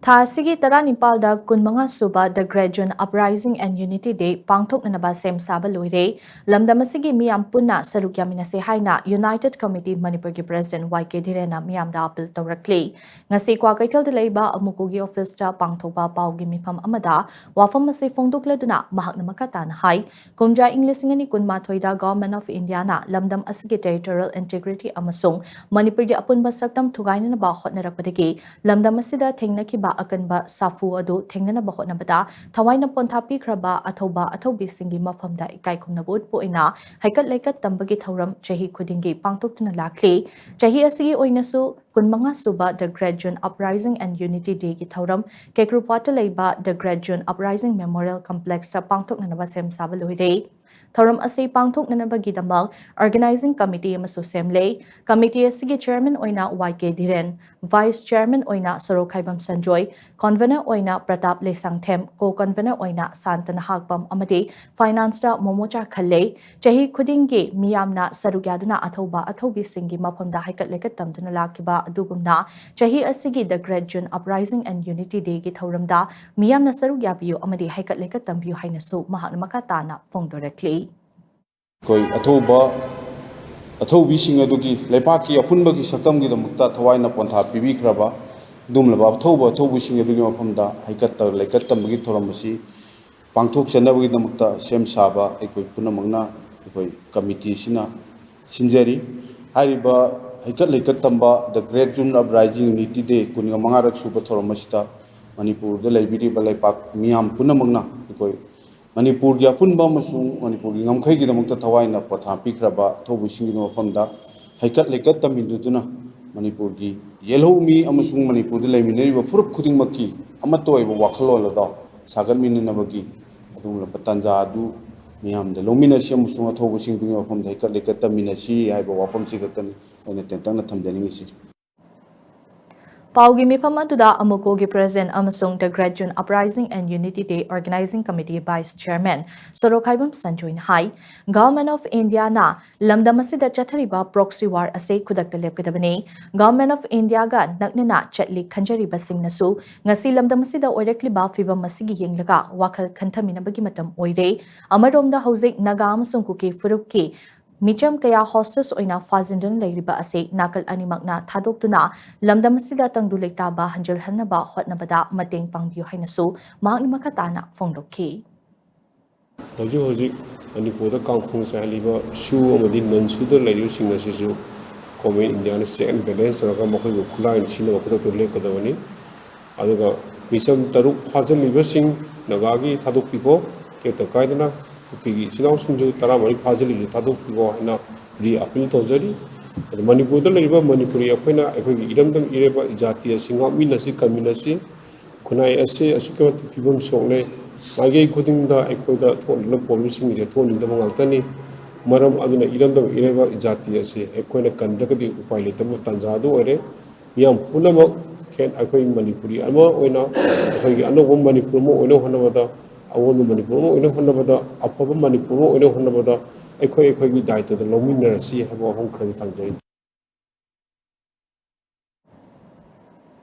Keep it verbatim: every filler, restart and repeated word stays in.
ꯊꯥ ꯑꯁꯤꯒꯤ ꯇꯔꯥꯅꯤꯄꯥꯜꯗ ꯀꯨꯟꯃꯉꯥ ꯁꯨꯕ The Great June Uprising and Unity Day ꯄꯥꯡꯊꯣꯛꯅꯅꯕ ꯁꯦꯝ ꯁꯥꯕ ꯂꯣꯏꯔꯦ꯫ ꯂꯝꯗꯝ ꯑꯁꯤꯒꯤ ꯃꯤꯌꯥꯝ ꯄꯨꯟꯅ ꯁꯔꯨꯛ ꯌꯥꯃꯤꯟꯅꯁꯦ ꯍꯥꯏꯅ United Committee ꯃꯅꯤꯄꯨꯔꯒꯤ President ꯋꯥꯏ ꯀꯦ ꯙꯤꯔꯦꯟꯅ ꯃꯤꯌꯥꯝꯗ ꯑꯥꯄꯤꯜ ꯇꯧꯔꯛꯂꯤ꯫ ꯉꯁꯤ ꯀ꯭ꯋꯥꯀꯩꯊꯦꯜꯗ ꯂꯩꯕ ꯑꯃꯨꯀꯨꯒꯤ officeꯇ ꯄꯥꯡꯊꯣꯛꯄ ꯄꯥꯎꯒꯤ ꯃꯤꯐꯝ ꯑꯃꯗ ꯋꯥꯐꯝ ꯑꯁꯤ ꯐꯣꯡꯗꯣꯛꯂꯗꯨꯅ ꯃꯍꯥꯛꯅ ꯃꯈꯥ ꯇꯥꯅ ꯍꯥꯏ, ꯀꯨꯝꯖꯥ ꯏꯪ ꯂꯤꯁꯤꯡ ꯑꯅꯤ ꯀꯨꯟꯃꯥꯊꯣꯏꯗ Government of Indiaꯅ ꯂꯝꯗꯝ ꯑꯁꯤꯒꯤ territorial integrity ꯑꯃꯁꯨꯡ ꯃꯅꯤꯄꯨꯔꯒꯤ ꯑꯄꯨꯟꯕ ꯁꯛꯇꯝ ꯊꯨꯒꯥꯏꯅꯅꯕ ꯍꯣꯠꯅꯔꯛꯄꯗꯒꯤ ꯂꯝꯗꯝ ꯑꯁꯤꯗ ꯊꯦꯡꯅꯈꯤꯕ ꯑꯀꯟꯕ ꯁꯥꯐꯨ ꯑꯗꯨ ꯊꯦꯡꯅꯅꯕ ꯍꯣꯠꯅꯕꯗ ꯊꯋꯥꯏꯅ ꯄꯣꯟꯊꯥ ꯄꯤꯈ꯭ꯔꯕ ꯑꯊꯧꯕ ꯑꯊꯧꯕꯤꯁꯤꯡꯒꯤ ꯃꯐꯝꯗ ꯏꯀꯥꯏ ꯈꯨꯝꯅꯕ ꯎꯠꯄ ꯑꯣꯏꯅ ꯍꯩꯀꯠ ꯂꯩꯀꯠ ꯇꯝꯕꯒꯤ ꯊꯧꯔꯝ ꯆꯍꯤ ꯈꯨꯗꯤꯡꯒꯤ ꯄꯥꯡꯊꯣꯛꯇꯨꯅ ꯂꯥꯛꯂꯤ꯫ ꯆꯍꯤ ꯑꯁꯤꯒꯤ ꯑꯣꯏꯅꯁꯨ ꯀꯨꯟꯃꯉꯥ ꯁꯨꯕ The Great June Uprising and Unity Dayꯒꯤ ꯊꯧꯔꯝ ꯀꯦꯀ꯭ꯔꯨꯄꯥꯠꯇ ꯂꯩꯕ The Great June Uprising Memorial Complexꯇ ꯄꯥꯡꯊꯣꯛꯅꯅꯕ ꯁꯦꯝ ꯁꯥꯕ ꯂꯣꯏꯔꯦ꯫ ꯊꯧꯔꯝ ꯑꯁꯤ ꯄꯥꯡꯊꯣꯛꯅꯅꯕꯒꯤꯗꯃꯛ organizing committee ꯑꯃꯁꯨ ꯁꯦꯝꯂꯦ꯫ Committee ꯑꯁꯤꯒꯤ chairman ꯑꯣꯏꯅ ꯋꯥꯏ ꯀꯦ ꯙꯤꯔꯦꯟ, vice chairman ꯑꯣꯏꯅ ꯁꯣꯔꯣꯛꯈꯥꯏꯕꯝ ꯁꯟꯖꯣꯏ, convener ꯑꯣꯏꯅ ꯄ꯭ꯔꯇꯥꯞ ꯂꯩꯁꯥꯡꯊꯦꯝ, co-convener ꯑꯣꯏꯅ ꯁꯥꯟꯇꯅ ꯍꯥꯛꯄꯝ ꯑꯃꯗꯤ financeꯇ ꯃꯣꯃꯣꯆꯥ ꯈꯜꯂꯦ꯫ ꯆꯍꯤ ꯈꯨꯗꯤꯡꯒꯤ ꯃꯤꯌꯥꯝꯅ ꯁꯔꯨꯛ ꯌꯥꯗꯨꯅ ꯑꯊꯧꯕ ꯑꯊꯧꯕꯤꯁꯤꯡꯒꯤ ꯃꯐꯝꯗ ꯍꯩꯀꯠ ꯂꯩꯀꯠ ꯇꯝꯗꯨꯅ ꯂꯥꯛꯈꯤꯕ ꯑꯗꯨꯒꯨꯝꯅ ꯆꯍꯤ ꯑꯁꯤꯒꯤ The Great June Uprising and Unity Dayꯒꯤ ꯊꯧꯔꯝꯗ ꯃꯤꯌꯥꯝꯅ ꯁꯔꯨꯛ ꯌꯥꯕꯤꯌꯨ ꯑꯃꯗꯤ ꯍꯩꯀꯠ ꯂꯩꯀꯠ ꯇꯝꯕꯤꯌꯨ ꯍꯥꯏꯅꯁꯨ ꯃꯍꯥꯛꯅ ꯃꯈꯥ ꯇꯥꯅ ꯐꯣꯡꯗꯣꯔꯛꯂꯤ꯫ ꯑꯩꯈꯣꯏ ꯑꯊꯧꯕ ꯑꯊꯧꯕꯤꯁꯤꯡ ꯑꯗꯨꯒꯤ ꯂꯩꯄꯥꯛꯀꯤ ꯑꯄꯨꯟꯕꯒꯤ ꯁꯛꯇꯝꯒꯤꯗꯃꯛꯇ ꯊꯋꯥꯏꯅ ꯄꯣꯟꯊꯥ ꯄꯤꯕꯤꯈ꯭ꯔꯕ ꯑꯗꯨꯒꯨꯝꯂꯕ ꯑꯊꯧꯕ ꯑꯊꯧꯕꯤꯁꯤꯡ ꯑꯗꯨꯒꯤ ꯃꯐꯝꯗ ꯍꯩꯀꯠ ꯂꯩꯀꯠ ꯇꯝꯕꯒꯤ ꯊꯧꯔꯝ ꯑꯁꯤ ꯄꯥꯡꯊꯣꯛꯆꯅꯕꯒꯤꯗꯃꯛꯇ ꯁꯦꯝ ꯁꯥꯕ ꯑꯩꯈꯣꯏ ꯄꯨꯝꯅꯃꯛꯅ ꯑꯩꯈꯣꯏ committeeꯁꯤꯅ ꯁꯤꯟꯖꯔꯤ꯫ ꯍꯥꯏꯔꯤꯕ ꯍꯩꯀꯠ ꯂꯩꯀꯠ ꯇꯝꯕ The Great June Uprising Unity Day ꯀꯨꯟꯒ ꯃꯉꯥꯔꯛ ꯁꯨꯕ ꯊꯧꯔꯝ ꯑꯁꯤꯗ ꯃꯅꯤꯄꯨꯔꯗ ꯂꯩꯕꯤꯔꯤꯕ ꯂꯩꯄꯥꯛ ꯃꯤꯌꯥꯝ ꯄꯨꯝꯅꯃꯛꯅ ꯑꯩꯈꯣꯏ ꯃꯅꯤꯄꯨꯔꯒꯤ ꯑꯄꯨꯟꯕ ꯑꯃꯁꯨꯡ ꯃꯅꯤꯄꯨꯔꯒꯤ ꯉꯝꯈꯩꯒꯤꯗꯃꯛꯇ ꯊꯋꯥꯏꯅ ꯄꯣꯊꯥ ꯄꯤꯈ꯭ꯔꯕ ꯑꯊꯧꯕꯁꯤꯡꯒꯤ ꯃꯐꯝꯗ ꯍꯩꯀꯠ ꯂꯩꯀꯠ ꯇꯝꯃꯤꯟꯅꯗꯨꯅ ꯃꯅꯤꯄꯨꯔꯒꯤ ꯌꯦꯜꯍꯧꯃꯤ ꯑꯃꯁꯨꯡ ꯃꯅꯤꯄꯨꯔꯗ ꯂꯩꯃꯤꯟꯅꯔꯤꯕ ꯐꯨꯔꯨꯞ ꯈꯨꯗꯤꯡꯃꯛꯀꯤ ꯑꯃꯠꯇ ꯑꯣꯏꯕ ꯋꯥꯈꯜꯂꯣꯟ ꯑꯗꯣ ꯁꯥꯒꯠꯃꯤꯟꯅꯅꯕꯒꯤ ꯑꯗꯨꯒꯨꯝꯂꯕ ꯇꯥꯟꯖꯥ ꯑꯗꯨ ꯃꯤꯌꯥꯝꯗ ꯂꯧꯃꯤꯟꯅꯁꯤ ꯑꯃꯁꯨꯡ ꯑꯊꯧꯕꯁꯤꯡꯗꯨꯒꯤ ꯃꯐꯝꯗ ꯍꯩꯀꯠ ꯂꯩꯀꯠ ꯇꯝꯃꯤꯟꯅꯁꯤ ꯍꯥꯏꯕ ꯋꯥꯐꯝꯁꯤ ꯈꯛꯇꯅꯤ ꯑꯩꯅ ꯇꯦꯟꯇꯛꯅ ꯊꯝꯖꯅꯤꯡꯉꯤꯁꯤ꯫ ꯄꯥꯎꯒꯤ ꯃꯤꯐꯝ ꯑꯗꯨꯗ ꯑꯃꯨꯀꯣꯒꯤ President ꯑꯃꯁꯨꯡ The Great June Uprising and Unity Day Organizing Committee Vice Chairman Sorokhaibam ꯁꯟꯖꯣꯏꯅ high, Government of Indiaꯅ ꯂꯝꯗꯝ ꯑꯁꯤꯗ ꯆꯠꯊꯔꯤꯕ proxy war ꯑꯁꯤ ꯈꯨꯗꯛꯇ ꯂꯦꯞꯀꯗꯕꯅꯤ꯫ Government of Indiaꯒ ꯅꯛꯅꯅ ꯆꯠꯂꯤ ꯈꯟꯖꯔꯤꯕꯁꯤꯡꯅꯁꯨ ꯉꯁꯤ ꯂꯝꯗꯝ ꯑꯁꯤꯗ ꯑꯣꯏꯔꯛꯂꯤꯕ ꯐꯤꯚꯝ ꯑꯁꯤꯒꯤ ꯌꯦꯡꯂꯒ ꯋꯥꯈꯜ ꯈꯟꯊꯃꯤꯟꯅꯕꯒꯤ ꯃꯇꯝ ꯑꯣꯏꯔꯦ꯫ ꯑꯃꯔꯣꯝꯗ ꯍꯧꯖꯤꯛ ꯅꯥꯒꯥ ꯑꯃꯁꯨꯡ ꯀꯨꯀꯤ ꯐꯨꯔꯨꯞꯀꯤ ꯃꯤꯆꯝ ꯀꯌꯥ hostage ꯑꯣꯏꯅ ꯐꯥꯖꯤꯟꯗꯨꯅ ꯂꯩꯔꯤꯕ ꯑꯁꯤ ꯅꯥꯀꯜ ꯑꯅꯤꯃꯛꯅ ꯊꯥꯗꯣꯛꯇꯨꯅ ꯂꯝꯗꯝ ꯑꯁꯤꯗ ꯇꯪꯗꯨ ꯂꯩꯇꯥꯕ ꯍꯟꯖꯤꯜꯍꯟꯅꯕ ꯍꯣꯠꯅꯕꯗ ꯃꯇꯦꯡ ꯄꯥꯡꯕꯤꯌꯨ ꯍꯥꯏꯅꯁꯨ ꯃꯍꯥꯛꯅ ꯃꯈꯥ ꯇꯥꯅ ꯐꯣꯡꯗꯣꯛꯈꯤ꯫ ꯍꯧꯖꯤꯛ ꯍꯧꯖꯤꯛ ꯃꯅꯤꯄꯨꯔꯗ ꯀꯥꯡꯈꯣꯡ ꯆꯥꯏꯍꯜꯂꯤꯕ ꯁꯨ ꯑꯃꯗꯤ ꯅꯟ ꯁꯨꯗ ꯂꯩꯔꯤꯕꯁꯤꯡ ꯑꯁꯤꯁꯨ Government of Indiaꯅ check and balance ꯇꯧꯔꯒ ꯃꯈꯣꯏꯕꯨ ꯈꯨꯠꯂꯥꯏ ꯁꯤꯖꯤꯟꯅꯕ ꯈꯨꯗꯛꯇ ꯂꯦꯞꯀꯗꯕꯅꯤ꯫ ꯑꯗꯨꯒ ꯃꯤꯆꯝ ꯇꯔꯨꯛ ꯐꯥꯖꯤꯜꯂꯤꯕꯁꯤꯡ ꯅꯥꯒꯥꯒꯤ ꯊꯥꯗꯣꯛꯄꯤꯈꯣ, ꯇꯦꯛꯇ ꯀꯥꯏꯗꯅ ꯀꯨꯀꯤꯒꯤ ꯏꯆꯤꯜ ꯏꯅꯥꯎꯁꯤꯡꯁꯨ ꯇꯔꯥꯃꯔꯤ ꯐꯥꯖꯤꯜꯂꯤꯕꯁꯤ ꯊꯥꯗꯣꯛꯄꯤꯈꯣ ꯍꯥꯏꯅ re-appeal ꯇꯧꯖꯔꯤ꯫ ꯑꯗꯨ ꯃꯅꯤꯄꯨꯔꯗ ꯂꯩꯔꯤꯕ ꯃꯅꯤꯄꯨꯔꯤ ꯑꯩꯈꯣꯏꯅ ꯑꯩꯈꯣꯏꯒꯤ ꯏꯔꯝꯗꯝ ꯏꯔꯩꯕ ꯏꯖꯥꯇꯤ ꯑꯁꯤ ꯉꯥꯛꯃꯤꯟꯅꯁꯤ, ꯀꯟꯃꯤꯟꯅꯁꯤ꯫ ꯈꯨꯟꯅꯥꯏ ꯑꯁꯤ ꯑꯁꯨꯛꯀꯤ ꯃꯇꯤꯛ ꯐꯤꯕꯝ ꯁꯣꯛꯂꯦ꯫ ꯃꯥꯏꯀꯩ ꯈꯨꯗꯤꯡꯗ ꯑꯩꯈꯣꯏꯗ ꯊꯣꯛꯂꯤꯕ problemꯁꯤꯡꯁꯦ ꯊꯣꯛꯍꯟꯅꯤꯡꯗꯕ ꯉꯥꯛꯇꯅꯤ꯫ ꯃꯔꯝ ꯑꯗꯨꯅ ꯏꯔꯝꯗꯝ ꯏꯔꯩꯕ ꯏꯖꯥꯇꯤ ꯑꯁꯤ ꯑꯩꯈꯣꯏꯅ ꯀꯟꯗ꯭ꯔꯒꯗꯤ ꯎꯄꯥꯏ ꯂꯩꯇꯕ ꯇꯥꯟꯖꯥ ꯑꯗꯨ ꯑꯣꯏꯔꯦ꯫ ꯃꯤꯌꯥꯝ ꯄꯨꯝꯅꯃꯛ ꯈꯦ-, ꯑꯩꯈꯣꯏ ꯃꯅꯤꯄꯨꯔꯤ ꯑꯃ ꯑꯣꯏꯅ, ꯑꯩꯈꯣꯏꯒꯤ ꯑꯅꯧꯕ ꯃꯅꯤꯄꯨꯔ ꯑꯃ ꯑꯣꯏꯅ ꯍꯣꯠꯅꯕꯗ, ꯑꯑꯣꯟꯕ ꯃꯅꯤꯄꯨꯔ ꯑꯃ ꯑꯣꯏꯅ ꯍꯣꯠꯅꯕꯗ, ꯑꯐꯕ ꯃꯅꯤꯄꯨꯔ ꯑꯃ ꯑꯣꯏꯅ ꯍꯣꯠꯅꯕꯗ ꯑꯩꯈꯣꯏ ꯑꯩꯈꯣꯏꯒꯤ ꯗꯥꯏꯇ꯭ꯋꯗ ꯂꯧꯃꯤꯟꯅꯔꯁꯤ ꯍꯥꯏꯕ ꯋꯥꯐꯝ ꯈꯔꯗꯤ ꯊꯝꯖꯔꯤ꯫